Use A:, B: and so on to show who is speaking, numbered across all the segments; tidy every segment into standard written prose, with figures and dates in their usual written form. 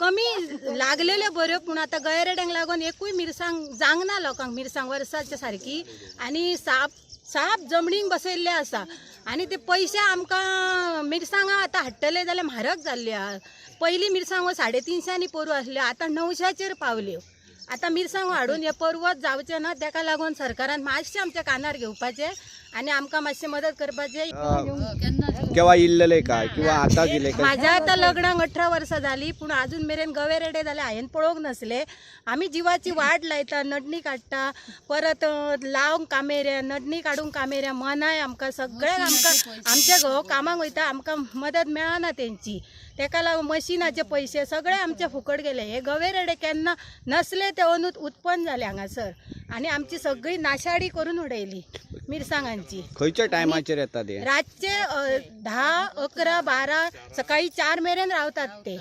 A: कमी लागलेल्यो बऱ्यो, पूण आतां गवेरेड्यांक लागून एकूय मिरसांग जांगना लोकांक, मिरसांग वर्साच्या सारकी आनी साप साप जमणीक बसयल्ले आसा. आनी ते पयशे आमकां मिरसांगां आतां हाडटले जाल्यार म्हारग जाल्ल्यो आहा. पयलीं मिरसांगो 350 पोरू आसल्यो, आतां 900चेर पावल्यो. आतां मिरसांगो हाडून हे परवत जावचें ना, तेका लागून सरकारान मातशें आमच्या कानार घेवपाचें आनी आमकां मातशें मदत करपाचें.
B: केव्हा इल्लेले काय किंवा आता दिले काय?
A: माझ्या आता लग्नाक 18 वर्सां जाली, पूण अजून मेरेन गवे रेडे जाले हांवें पळोवंक नासले. आमी जिवाची वाट लायता, नडणी काडटा, परत लावंक कामेऱ्या, नडणी काडूंक कामेऱ्या, मनाय आमकां सगळ्यांक आमकां आमचे घोव कामाक वयता, आमकां मदत मेळना तेंची. तेका लागून मशिनाचे पयशे सगळे आमचे फुकट गेले. हे गवे रेडे केन्ना नसले ते अंदूच उत्पन्न जाले हांगासर आनी आमची सगळी नाशाडी करून उडयली मिरसांगांची.
B: खंयच्या टायमाचेर येता ते?
A: रातचे 10, 11, 12, सकाळी 4 मेरेन रावतात ते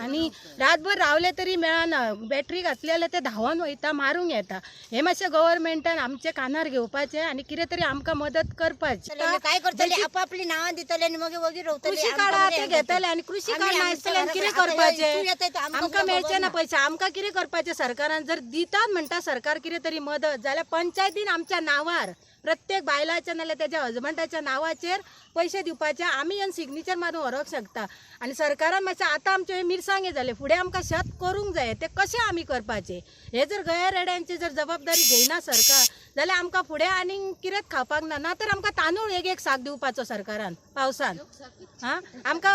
A: आनी रातभर रावले तरी मेळना. बॅटरी घातली जाल्यार ते धांवन वयता, मारूंक येता. हे मातशें गव्हर्मेंटान आमचे कानार घेवपाचें आनी कितें तरी आमकां मदत करपाची.
C: काय करतले, आपापली नावां दितले आनी मागीर वगीर रावतले.
A: कृषी कार्ड ते घेतले आनी कृषी कार्ड नासतले कितें करपाचें? आमकां मेळचें ना पयशे, आमकां कितें करपाचें? सरकारान जर दितात म्हणटा सरकार कितें तरी मदत जाल्यार पंचायतीन आमच्या नांवार प्रत्येक बायलाच्या नाल्यार तेज्या हजबंडाच्या नांवाचेर पयशे दिवपाचे, आमी येवन सिग्नेचर मारून व्हरोंक शकता. आनी सरकारान मातशें आतां आमचे मिरसांगे जाले, फुडें आमकां शेत करूंक जाय, तें कशें आमी करपाचें? हे जर गया रेड्यांची जर जबाबदारी घेयना सरकार जाल्यार आमकां फुडें आनीक कितेंच खावपाक ना, ना तर आमकां तांदूळ एक एक साक दिवपाचो सरकारान पावसान. हा, आमकां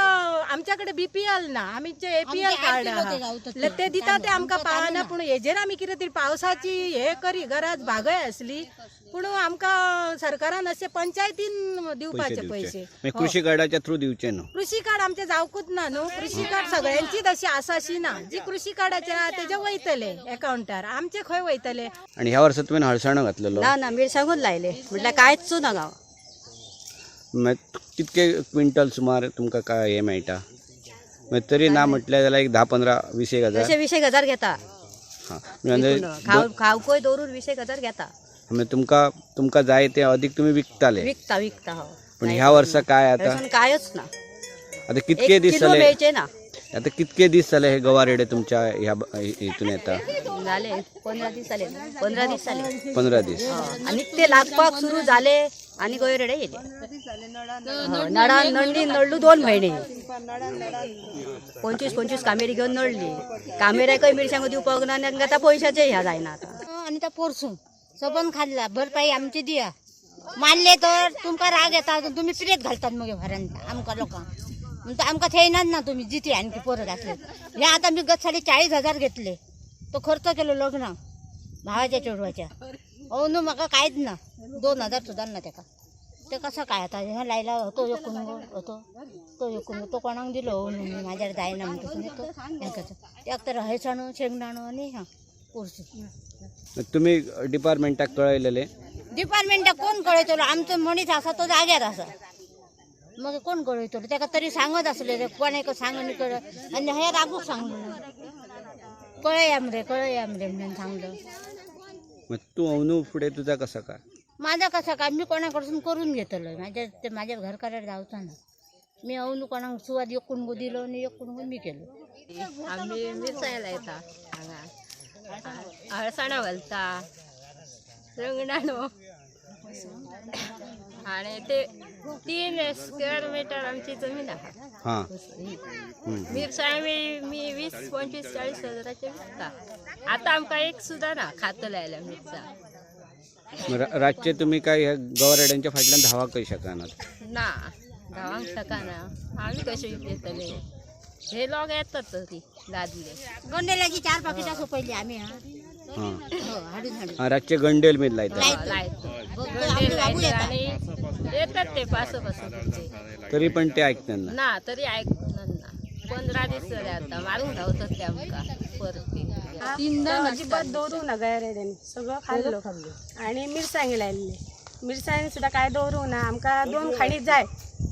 A: आमच्या कडेन बीपीएल ना, आमचे एपीएल कार्ड आहा, ते दिता ते आमकां पावना. पूण हेजेर आमी कितें तरी पावसाची हे करी गरज भागय आसली, पूण आमकां सरकारान अशें पंचायतीन दिवपाचे पयशे.
B: कृषी कार्डाच्या थ्रू दिवचे न्हू?
A: कृषी कार्ड आमचे जावकूच ना न्हू. कृषी कार्ड सगळ्यांचीच अशी आसा अशी ना, जी कृषी कार्डाचेर आहा तेजे वयतले एकाउंटार, आमचे खंय वयतले?
B: आणि ह्या वर्सा तुवें हळसाणो घातलेलो?
D: ना ना, मिरसांगूच लायले, म्हटल्यार कांयच ना गांव.
B: मागीर कितके क्विंटल सुमार तुमकां काय हे मेळटा? मागीर तरी ना म्हटल्यार जाल्यार एक 10, 15, 20 एक हजार?
D: तशें 20 हजार घेता.
B: हां, म्हणजे
D: खावकय दवरून 20 हजार घेता.
B: म्हणजे तुमकां तुमकां जाय ते अधिक तुमी विकताले?
D: विकता विकता हो.
B: पण ह्या वर्सा काय आता?
D: हळसाण कांयच ना.
B: आता कितके
D: एक
B: दीस
D: किलो
B: जाले?
D: मेळचे ना.
B: आता कितके दीस जाले हे गवा रेडे तुमच्या ह्या हितून येता?
D: जाले 15 दीस जाले, 15 दीस जाले.
B: 15 दीस.
D: आनी ते लागपाक सुरू जाले आनी गोंय रेडे येयले. नडान नडली, नडलू 2 म्हयने, 25 25 कामेरी घेवन नडली. कामेऱ्याकय मिरसांगो दिवपाक ना आनी आतां पयशाचें ह्या जायना आतां.
C: आनी तो पोरसूं सबन खाल्ला, भरपाई आमची दिया. मारले तर तुमकां राग येता, तुमी पिरेत घालतात मगीर घरान आमकां लोकांक, म्हणटा आमकां थेयनात ना तुमी जिती आणखी परत आसले. हे आतां मी गत साली 40 हजार घेतले, तो खर्च केलो लग्नाक भावाच्या चेडवाच्या. अहो न्हू म्हाका कांयच ना, 2 हजार सुद्दां ना तेका. ते कसं काय आता हे लायला तो एक कुणगो होतो, तो एक कुणगो तो कोणाक दिलो हो न्हू मी माझ्यावर जायना म्हणतो तो हेंकाचो. त्याक तर हयसाणो शेंगदाणो आनी हा पोरसूं.
B: तुमी डिपार्टमेंटाक कळयलेले?
C: डिपार्टमेंटाक कोण कळयतलो? आमचो मनीस आसा तो जाग्यार आसा, मगीर कोण कळयतलो तेका? तरी सांगत आसले रे कोणाक सांगून कळ आनी हे रागूक सांगलो, कळया मरे कळया मरे म्हणून सांगलो.
B: मग तूं अंदू फुडें तुजा कसो काय?
C: माझा कसं काय, मी कोणाकडसून करून घेतलो, माझ्या ते माझ्या घरकारार जावचो ना. मी अवनू कोणाक सुवात एक कुणगो दिलो आनी एक कुणगो मी केलो.
E: आमी मिरसांग लायता हांगा, अळसाणां घालता, रंगणानो आनी ते 3 स्क्वेअर मिटर आमची जमीन आहा. मिरसांग मी 20, 25, 40 हजाराचे विकता. आतां आमकां एक सुद्दां ना खातले जाल्यार मिरसांग.
B: मग रातचे तुमी काय ह्या गवा रेड्यांच्या फाटल्यान धांवाकय शकनात?
E: ना, धांवंक शकना आमी. कशे येतले हे लोक येतात तरी दादले.
C: गंडेलाची 4 पाकिटां सोपयली आमी हा. हो, हाडून हाडून.
B: हां, रातचे गंडेल बीन लायता?
E: लायता, गंडेल लायता आनी येतात ते पासो पासो ते.
B: तरी पण ते ऐकतात ना?
E: ना, तरी ऐकणार ना. 15 दीस जाले आता, मारूंक धांवतात ते आमकां परती.
F: अजिबात दवरूंक ना गया रेड्यांनी, सगळं खाल्लो. आणि मिरसांगी लायल्ली, मिरसांग सुद्दां काय दवरूंक ना. आमकां 2 खाणी जाय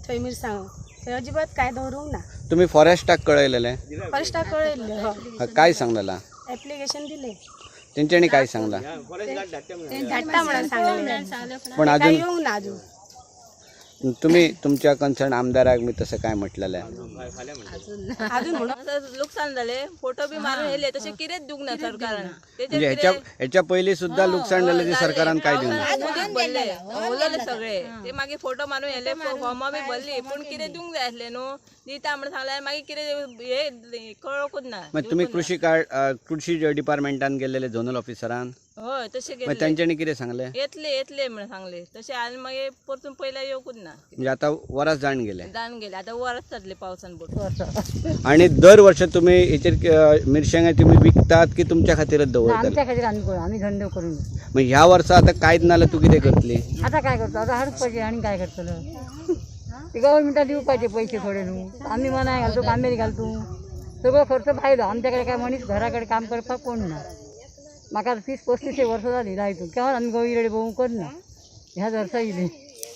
F: थंय मिरसांगो, थंय अजिबात काय दवरूंक ना.
B: तुम्ही फॉरेस्टाक कळयलेले?
F: फॉरेस्टाक कळयल्लें हो.
B: हा, काय सांगलेला?
F: एप्लिकेशन दिले.
B: तेंच्यांनी काय सांगला?
F: ते धाडटा म्हणून सांगलें.
B: पण
F: काय
B: अजून
F: येवंक ना अजून.
B: तुम्ही तुमच्या कन्सर्न आमदाराक मी तसं काय म्हटलेलं आहे?
A: अजून म्हणून
E: लुकसान जाले, फोटो बी मारून येले, तशें कितेंच दिवंक ना सरकारान.
B: म्हणजे ह्याच्या ह्याच्या पयलीं सुद्धा लुकसाण जालें ते सरकारान काय दिवंक ना.
E: उदीक भरले उरलेले सगळे, ते मागीर फोटो मारून येले, फॉर्मां बी भरली, पूण कितें दिवंक जाय आसलें न्हू. दिता म्हणून सांगलें, मागीर कितें हे कळोकूच ना.
B: मग तुम्ही कृषी कार्ड कृषी डिपार्टमेंटान गेलेले झोनल ऑफिसरान?
E: हय, तशें
B: मग
E: गेले.
B: तेंच्यांनी कितें सांगलें?
E: येतले येतले म्हणून सांगले तशें, आनी मागीर परतून पयल्यार येवकूच ना.
B: म्हणजे आता वरास जाण गेले.
E: जावन गेले, आतां वरस जातलें पावसान बोट.
B: आणि दर वर्षा तुम्ही हेचेर मिरसांगा तुम्ही विकतात की तुमच्या खातीरच दवरतले?
C: आमच्या खातीर आम्ही करू, आम्ही धंदो करून.
B: मग ह्या वर्सा आता कांयच ना जाल्यार तूं कितें करतली?
C: आता काय करतो, आता हाडूंक पाहिजे आनी काय करतलो. ते गव्हर्मेंटाक दिवपाचे पैसे थोडे न्हू, आमी मनाय घालतो, कामेरी घालतो, सगळो खर्च भायलो. आमच्याकडे काय मनीस घराकडे काम करपाक कोण ना. म्हाका 30-35 वर्सां जाली लायतून, केन्ना आमी गवळी रेडे भोंवूंक करना, ह्याच वर्सा येयली.